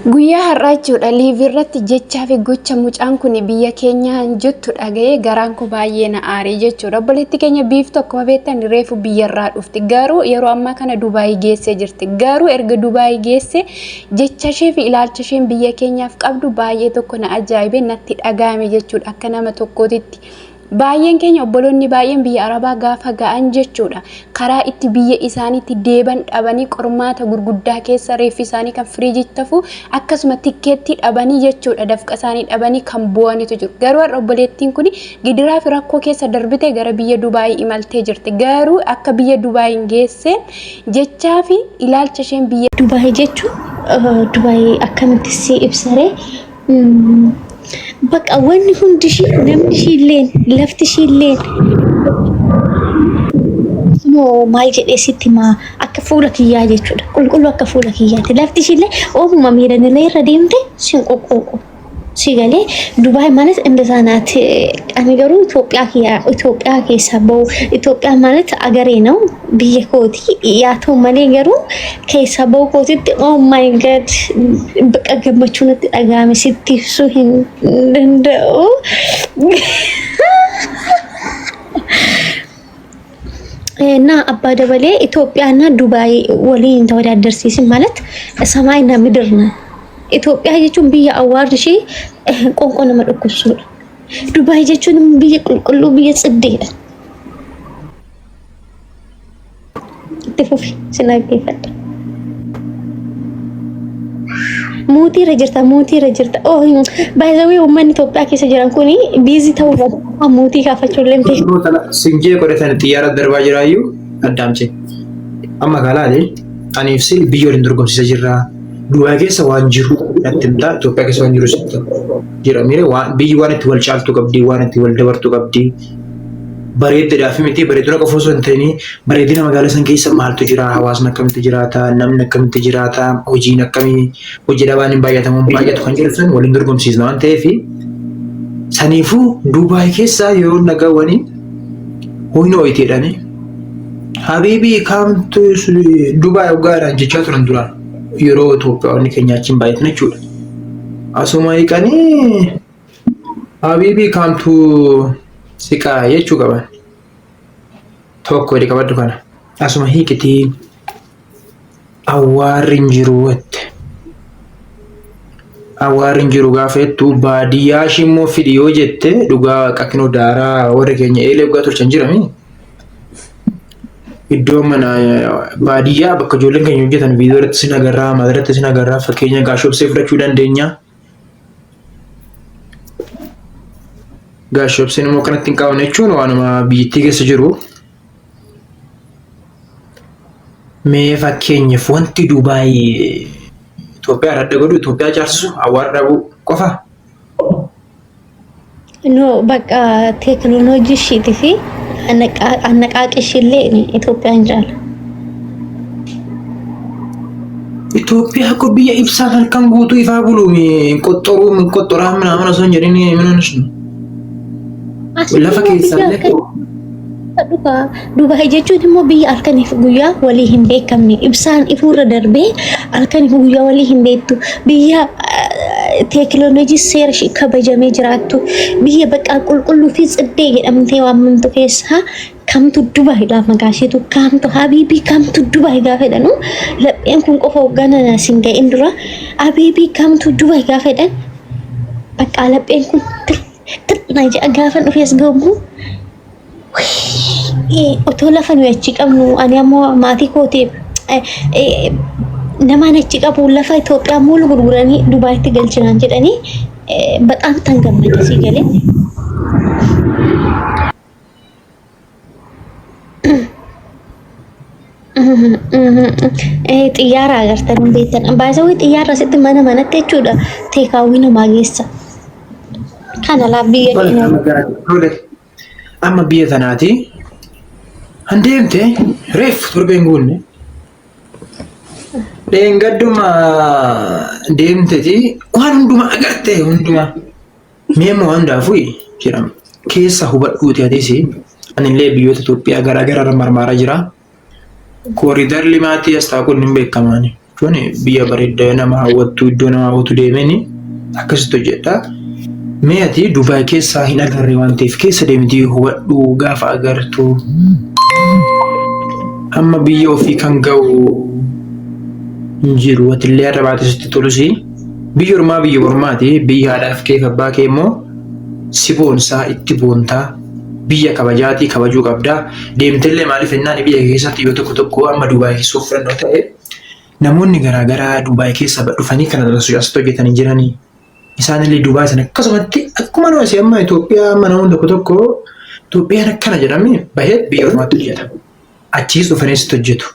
Guyyaa har'aa jechuudha live irratti jechaa fi gocha mucaan kun biyya keenyaan jettu dhaga'ee garaan koo baay'ee na aaree jechuudha. Obboleetti keenya biiftu akkuma beektan reefu biyyarraa dhufti. Garuu yeroo ammaa kana Dubaayii geessee jirti. Garuu erga Dubaayii geesse jecha ishee fi ilaalcha isheen biyya keenyaaf qabdu baay'ee tokko na ajaa'ibe natti dhaga'ame jechuudha akka nama tokkootitti. Baay'een keenya obboloonni baay'een biyya Arabaa gaafa ga'an jechuudha. Karaa itti biyya isaaniitti deeban dhabanii qormaata gurguddaa keessa reeffi isaanii kan firiijitti hafu akkasuma tikkeettii dhabanii jechuudha dafqa isaanii dhabanii kan bu'anitu jiru. Garuu har'a obboleettiin kun gidiraa fi rakkoo keessa darbite gara biyya Dubaayii imaltee jirti. Garuu akka biyya Dubaayiin geesseen jechaa fi ilaalcha isheen biyya Dubaay jechuun Dubaay akkamitti si ibsaree? Bakka wanni hundi ishii namni ishii illeen lafti ishii illeen moo maal jedhee sitti himaa akka fuula kiyyaa jechuudha. Qulqulluu akka fuula kiyyaati. Lafti ishii illee oomuma miilan illee irra deemte sin qoqqooqu. Si galee Dubaay ማለት እንደዛ ናት። Ani garuu Itoophiyaa kiyya Itoophiyaa keessaa bahu Itoophiyaa ማለት agaree ነው biyya kooti yaa ta'u malee garuu keessaa bahu kootitti oh my god bakka gammachuu natti dhaga'ame sitti ibsuu hin danda'u. እና አባ ደበሌ ኢትዮጵያና ዱባይ waliin ተወዳደርሲስን ማለት ሰማይና ምድር ነው። Itoophiyaa jechuun biyya awwaarri ishee qoonqoo nama dhukkubsuudha. Dubaay jechuun immoo biyya qulqulluu biyya tsiddeedha. Itti fufi sin dhaggeeffadha. Muutii irra jirta, muutii irra jirta. Oh, by the way uummanni Itoophiyaa keessa jiran kuni biizii ta'uu irra muutii kaafachuu illee hin beeku. Sinjee godhatan xiyyaara darbaa jiraayyuu addaamse. Amma kalaale aniif sil biyya waliin dorgomsiisa jirra. Dubaay keessa waan jiru natti himta. Itoophiyaa keessa waan jiru sitti jira. Miire waan biyyi waan itti wal caaltu qabdi, waan itti wal dabartu qabdi. Bareeddaadhaaf miti bareedina qofa osoo hin ta'in bareedina magaalaa san keessa maaltu jira, hawaasni akkamitti jiraata, namni akkamitti jiraata, hojiin akkamii, hojii dhabaan hin baay'atamu hin baay'atu kan jedhu sun waliin dorgomsiisna waan ta'eef saniifuu Dubaay keessa yeroo nagaawwanii hoyna hoyiteedhaani. Habiibii kaamtu Dubaay hoggaadhaan jechaa turan duraan yeroo Itoophiyaawwanni keenya achiin baay'atan jechuudha. Asuma hiiqanii Habiibii kaamtu siqaa jechuu qaban. Tokko jedhe qabadhu kana. Asuma hiiqitii awwaarri hin jiru jette. Awwaarri hin jiru gaafa jettu baadiyyaa ishii immoo fidi yoo jette dhugaa waaqa kinoo daaraa warri keenya eelee dhugaa tolchan jirami. Iddoo mana baadiyyaa bakka ijoolleen keenya hojjetan viidiyoo irratti sin agarraa maal irratti sin agarraa fakkeenya gaashobsee fudhachuu dandeenya. Gaashobseen immoo kanatti hin qabamne jechuun waanuma biyyattii keessa jiru. Mee fakkeenyaaf wanti Dubaay Itoophiyaa irraa adda godhu Itoophiyaa caalsisu awwaara dhabuu qofa. No bakka teekinooloojii ishiitii fi annaqaaqi ishiillee Itoophiyaan caala. Itoophiyaa ko biyya ibsaan halkan guutuu ifaa bulu qoxxoruu qoxxoraa minaamin osoo hin jedhin minaanis Asitti lafa immoo biyya keessaa illee halkan dhugaa Dubaay jechuun immoo biyya halkaniif guyyaa walii hin beekamne ibsaan ifuurra darbee halkaniif guyyaa walii hin beektu biyya teekinooloojii seera ishee kabajamee jiraattu biyya bakka qulqulluu fi tsiddee jedhamtee waamamtu keessaa kamtu Dubaayidha maqaa isheetu kamtu habiibii kamtu Dubaay gaafa jedhanu lapheen kun qofa hoggana sin ga'in dura habiibii kamtu Dubaay gaafa jedhan bakka lapheen kun tir tir na jedha gaafa dhufee as ga'u otoo lafa nuyi achi qabnu ani ammoo maatii kootiif namaan achi qabu lafa Itoophiyaa muulu gurguranii Dubaayitti galchinaan jedhanii baxaam tan gammade sii galee. Xiyyaara agartan hin beektan. Baay'isawwi xiyyaarra asitti mana manatti jechuudha teekaawwii namaa geessa. Kana laa biyya keenya. Tole. Amma biyya tanaati. Han deemte reeffu torbeen guunne. Dheengadduma deemteti waan hundumaa agarte hundumaa. Mee immoo waan hundaafuu jedhama. Keessa hubadhuuti atis anillee biyyoota Itoophiyaa garaa garaa irra marmaaraa jira. Kooriidar limaatii as taa'u kun hin beekamaani. Jechuun biyya bareeddaa nama hawwattu iddoo nama hawwatu deemeen akkasitti hojjedha. Mee ati Dubaay keessaa hin agarre waan ta'eef keessa deemtee hubadhu gaafa agartu. Hamma biyya ofii kan ga'u hin jiru. Atillee har'a baatee sitti tolus biyya ormaa biyya ormaati. Biyya haadhaaf kee fi abbaa kee immoo si boonsaa itti boontaa. Biyya kabajaatii kabajuu qabdaa. Deemtellee maaliif jennaan biyya keessatti yoo tokko tokko amma Dubaay keessa of fudhannoo ta'e namoonni garaagaraa Dubaay keessa dhufanii kan asitti hojjetanii jiranii. Isaanillee Dubaay sana akkasumatti akkuma nu asii amma Itoophiyaa amma namoonni tokko tokko Itoophiyaan akkana jedhamee bahee biyya ormaatti hojjeta. Achiis dhufanii asitti hojjetu.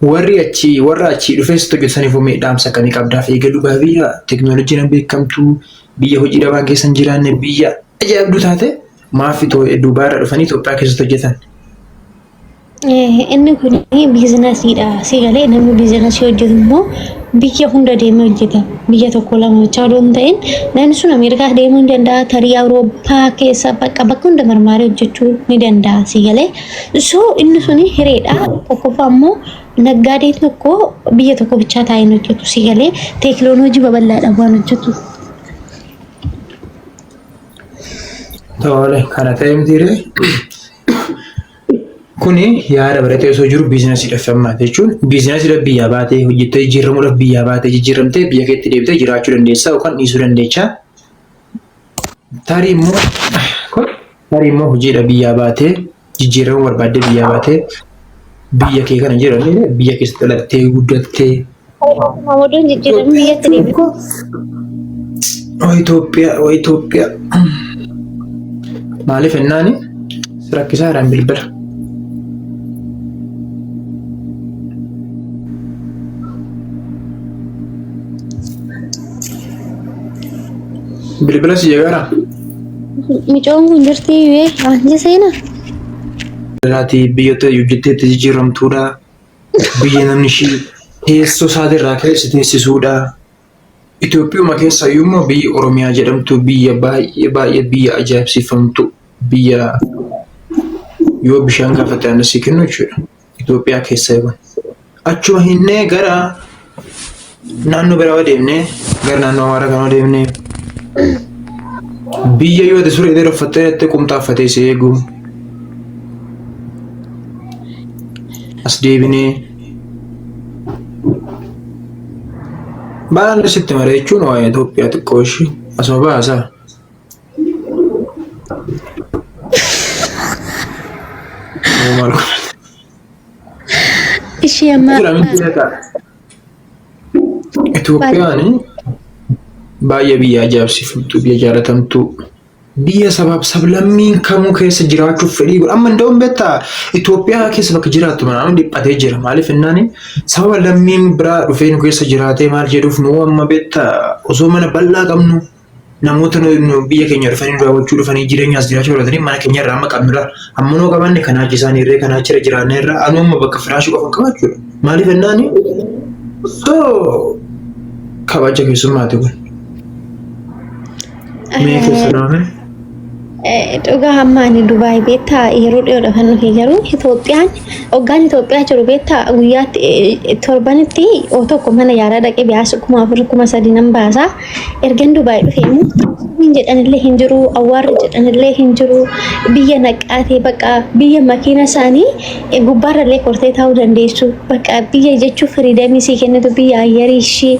Warri achii warra achii dhufee asitti hojjetu saniif mee dhaamsa akkamii qabdaaf? Eega Dubaay biyya teekinooloojiin beekamtuu biyya hojii dhabaan keessa hin jiraanne biyya ajaa'ibduu taate maaf Dubaay irra dhufanii Itoophiyaa keessatti hojjetan? Inni kun biizinasiidha. Si galee namni biizinasii hojjetu immoo biyya hunda deemee hojjeta. Biyya tokko lama bichaa odoo hin ta'in namni sun Ameerikaa deemuu ni danda'a, tarii Awurooppaa keessa bakka bakka hunda marmaaree hojjechuu ni danda'a. Si galee so inni sun hireedha. Tokkoffaa immoo naggaadeen tokko biyya tokko bichaa taa'ee hin hojjetu. Si galee teekinooloojii babal'aadhaan waan hojjetu. Tole kana ta'e mitiiree. Kuni yaada baratee osoo jiru biizinasiidhaaf ammaati jechuun biizinasiidhaaf biyyaa baatee hojjettee jijjiiramuudhaaf biyyaa baatee jijjiiramtee biyya keetti deebitee jiraachuu dandeessa yookaan dhiisuu dandeecha. Tarii immoo tarii immoo hojiidha biyyaa baatee jijjiiramuu barbaaddee biyyaa baatee biyya kee kana jedhanii biyya keessa dhalattee guddattee. Mamodoon jijjiiramuu biyyatti deebi'u. Oo Itoophiyaa, oo Itoophiyaa. Maaliif jennaani si rakkisaa jiraan bilbila. Bilbila si jegaraa? Micoon kun jirtii yoo waan seenaa. Laati biyyoota hojjettee itti jijjiiramtuudha. Biyya namni ishii teessoo isaatirraa ka'ee si teessisuudha. Itoophiyuma keessa iyyuu immoo biyyi Oromiyaa jedhamtu biyya baay'ee baay'ee biyya ajaa'ibsiifamtu biyya yoo bishaan gaafatte aannan sii kennu jechuudha. Itoophiyaa keessa yoo achuma hinnee gara naannoo biraa yoo deemnee gara naannoo Amaaraa kanoo deemnee biyya yoo ati suree dheeraa uffattee jettee qumxaa uffatee si eegu as deebinee balaan sitti mara jechuun waa'ee Itoophiyaa xiqqoo ishee asuma baasaa. Maal kun? Ishee ammaa Jira miti beekaa. Itoophiyaan baay'ee biyya ajaa'ibsiifamtuu, biyya jaalatamtuu, biyya sabaaf sablammiin kamuu keessa jiraachuuf fedhii godha. Amma nda'uun beektaa Itoophiyaa keessa bakka jiraattu manaan dhiphatee jira. Maaliif jennaan sababa lammiin biraa dhufee nu keessa jiraatee maal jedhuuf nu amma beektaa osoo mana bal'aa qabnu namoota nu biyya keenya dhufanii nu daawwachuu dhufanii jireenyaas jiraachuu barbaadanii mana keenya irraa amma qabnudha. Amma nuu qabanne kanaa achi isaanii irree kanaa achirra jiraanne irraa anuu amma bakka firaashii qofa hin qabaachuudha. Maaliif jennaan osoo kabaja keessummaati kun. Mee keessa naame. Dhugaa amma ani Dubaay beektaa yeroo dhiyoodha kan dhufe garuu Itoophiyaan hoggaan Itoophiyaa jiru beektaa guyyaatti torbanitti oo tokko mana yaalaa dhaqee biyaas 4000 3000 nan baasa. Ergan Dubaay dhufe immoo hin jedhanillee hin jiru awwaarri jedhanillee hin jiru biyya naqaatee bakka biyya makiina isaanii gubbaarrallee kortee taa'uu dandeessu bakka biyya jechuun firiidamii sii kennitu biyya ayyarii ishii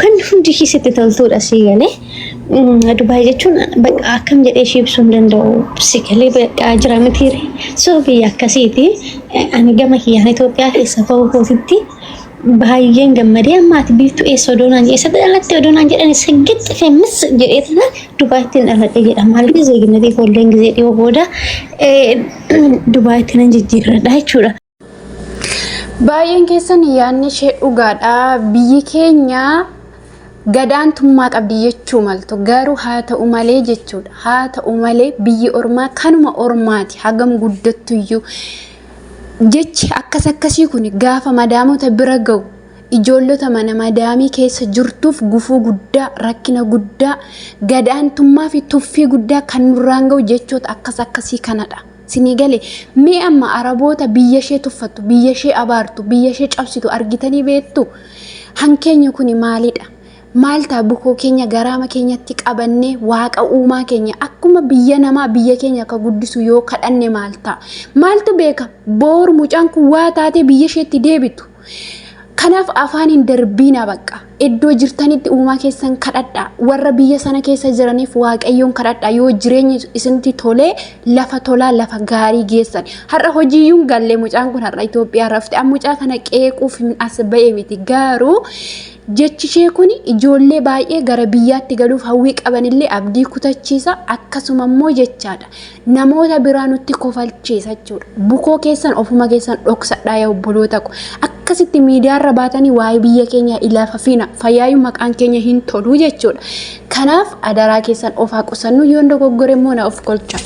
kan hundi ishii sitti toltuudha sii galee. Dubaay jechuun bakka akkam jedhee ishii ibsuu hin danda'u si galee bakka jira mitiire so biyya akkasiiti ani gama kiyyaan Itoophiyaa keessa bahuu kootitti baay'een gammadee amma ati biiftuu eessa odoo naan eessatti dhalatte odoo naan jedhan siggitti femis jedhee tana Dubaayitti dhaladhe jedha maaliif zeeginnatii koolleen gizee dhiyoo booda Dubaayitti nan jijjiirradha jechuudha. Baay'een keessan yaadni ishee dhugaadha. Biyyi keenya gadaantummaa qabdi jechuu maltu. Garuu haa ta'u malee jechuudha. Haa ta'u malee biyyi ormaa kanuma ormaati. Hagam guddattuyyuu. Jechi akkas akkasii kun gaafa madaamota bira ga'u ijoollota mana madaamii keessa jirtuuf gufuu guddaa, rakkina guddaa, gadaantummaa fi tuffii guddaa kan nurraan ga'u jechoota akkas akkasii kanadha. Sinii gale mee amma Araboota biyya ishee tuffattu, biyya ishee abaartu, biyya ishee cabsitu argitanii beektu? Hankeenya kuni maalidha? Maal ta'a bukoo keenya garaama keenyatti qabannee waaqa uumaa keenya akkuma biyya namaa biyya keenya akka guddisu yoo kadhanne maal ta'a? Maaltu beeka? Boor mucaan kun waa taatee biyya isheetti deebitu. Kanaaf afaan hin darbiina bakka. Iddoo jirtanitti uumaa keessan kadhadhaa. Warra biyya sana keessa jiraniif Waaqayyoon kadhadhaa. Yoo jireenyi isinitti tolee lafa tolaa lafa gaarii geessan. Har'a hojiiyyuun gallee mucaan kun har'a Itoophiyaa rafte. An mucaa kana qeequuf hin as ba'e miti. Garuu jechi ishee kun ijoollee baay'ee gara biyyaatti galuuf hawwii qabanillee abdii kutachiisa. Akkasuma immoo jechaadha. Namoota biraa nutti kofalchiisa jechuudha. Bukoo keessan ofuma keessan dhoksadhaa yaa obboloota ko. Akkasitti miidiyaarra baatanii waa'ee biyya keenyaa ilaafafina. Fayyaayyuu maqaan keenya hin tolu jechuudha. Kanaaf adaraa keessan of haa qusannu, yoon dogoggore immoo na of kolcha.